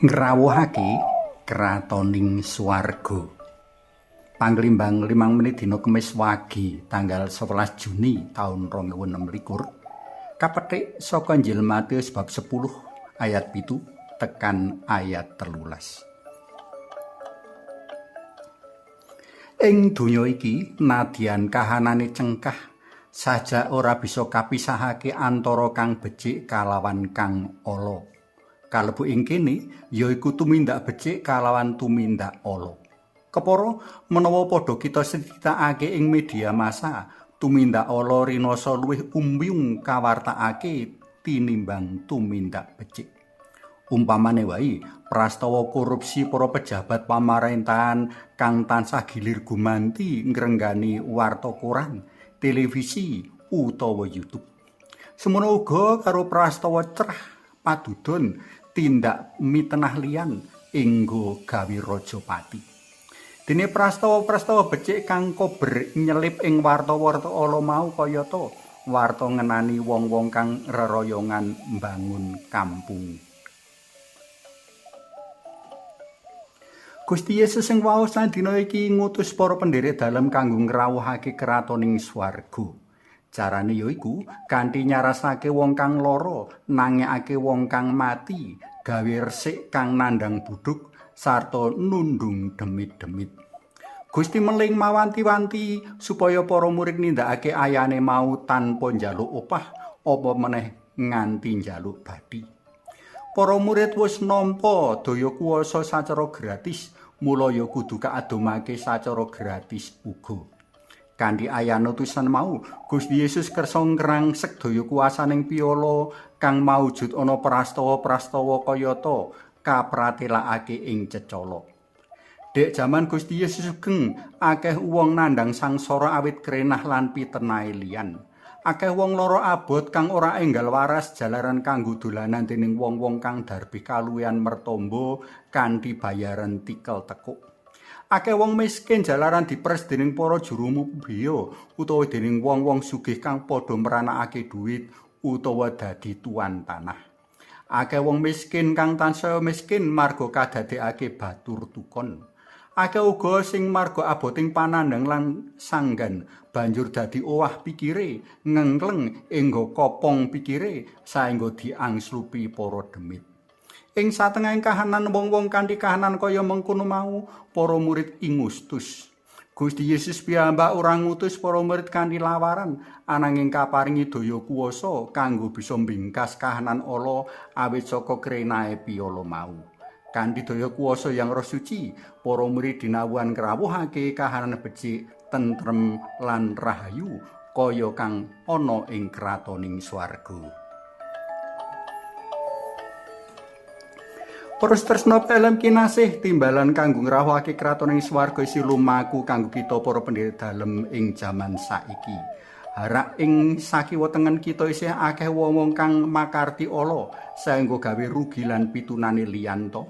Ngrawuhake kratoning swarga. Panglimbang 5 menit dina Kemis wagi tanggal 11 Juni taun 2026 kapethik saka Injil Matius bab 10 ayat 7 tekan ayat 13. Ing donya iki nadyan kahanane cengkah saja ora bisa kapisahake antara kang becik kalawan kang ala. Kalebu ing kene yaiku tumindak becik kalawan tumindak ala. Kepara menawa padha kita critakake ing media massa, tumindak ala rinasa luwih umyung kawartakake tinimbang tumindak becik. Umpamane wae prastawa korupsi para pejabat pamarentahan kang tansah gilir gumanti ngrenggani warta koran, televisi utawa YouTube. Semono uga karo prastawa cerah padudon tindak mitenah liyan enggo gawe raja pati. Dene prastawa-prastawa becik kang kober nyelip ing warta-warta ala mau kayata warta ngenani wong-wong kang reroyongan mbangun kampung. Gusti Yesus sing waos dina iki ngutus para pendherek dalem kanggo ngrawuhake kratoning swarga. Carane yaiku kanthi nyarasake wong kang lara, nangekake wong kang mati, gawe resik kang nandhang budhuk sarta nundung demit-demit. Gusti meling mawanti-wanti supaya para murid nindakake ayane mau tanpa njaluk opah apa meneh nganti njaluk bathi. Para murid wis nampa daya kuwasa sacara gratis, mula ya kudu kaadhomake sacara gratis uga. Kanthi ayan utusan mau, Gusti Yesus kersa ngrangsek daya kuwasaning piala kang maujud ana prastawa-prastawa kayata kapratelakake ing cecala. Dek jaman Gusti Yesus sugeng, akeh wong nandhang sangsara awit krenah lan pitenahe liyan. Akeh wong lara abot kang ora enggal waras jalaran kanggo dolanan dening wong-wong kang darbi kaluwihan mertombo kanthi bayaran tikel tekuk. Akeh wong miskin jalaran dipres dening para juru mubiya utawa dening wong-wong sugih kang padha meranakake dhuwit utawa dadi tuan tanah. Akeh wong miskin kang tansaya miskin marga kadadekake batur tukon. Akeh uga sing marga aboting panandhang lan sanggan banjur dadi owah pikire, ngengkleng enggo kopong pikire saengga diangslupi para demit. Ing satengahing kahanan wong-wong kanthi kahanan kaya mengkono mau, para murid ingustus. Gusti Yesus piyambak ora ngutus para murid kanthi lawaran, ananging kaparingi daya kuwasa kanggo bisa mbingkas kahanan ala awit saka krenahe piala mau. Kanthi daya kuwasa Yang Roh Suci, para murid dinawuhan ngrawuhake kahanan becik, tentrem lan rahayu kaya kang ana ing kratoning swarga. Terus tresna pelem kinasih timbalan kanggo ngrawuhake kratoning swarga isi lumaku kanggo kita para pendherek dalem ing jaman saiki. Harak ing sakiwa tengen kita isih akeh wong-wong kang makarti ala saengga gawe rugi lan pitunane liyan to.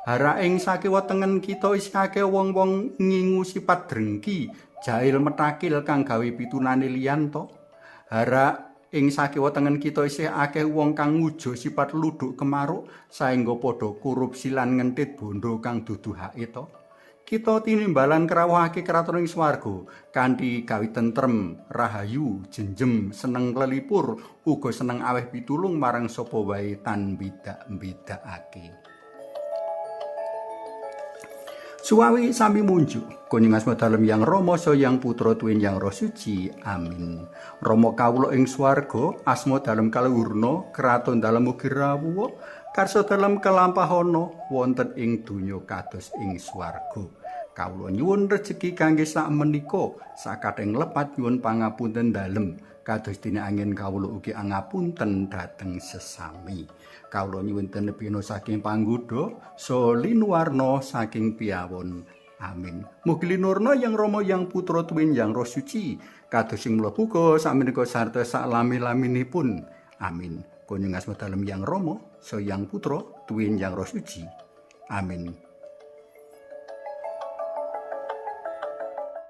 Harak ing sakiwa tengen kita isih akeh wong-wong ngingu sifat drengki, jahil metakil kang gawe pitunane liyan to. Harak ing sakiwa tengen kita isih akeh wong kang ngujo sifat luduk kemaruk saengga padha korupsi lan ngentit bondo kang dudu hake to. Kita tinimbalan krawuhake kratoning swarga kanthi gawe tentrem, rahayu, jenjem, seneng lelipur, uga seneng aweh pitulung marang sapa wae tan beda-bedakake. Suwawi sami munjuk kuning asma dalem Yang Rama saha Yang Putra tuwin Yang Roh Suci. Amin. Rama kawula ing swarga, asma dalem kaluhurna, kraton dalem ugi rawuh, karsa dalem kelampahana wonten ing donya kados ing swarga. Kawula nyuwun rejeki kangge sak menika, sakathahing lepat nyuwun pangapunten dalem, kados dene angin kawula ugi angapunten dhateng sesami. Kawula nyuwun tenebina saking panggoda saha linuwarna saking piyawon. Amin. Mugi linurna Yang Rama Yang Putra tuwin Yang Roh Suci kados sing mlebu uga sakmenika sarta saklami-laminipun. Amin. Kunjung asma dalem Yang Rama saha Yang Putra tuwin Yang Roh Suci. Amin.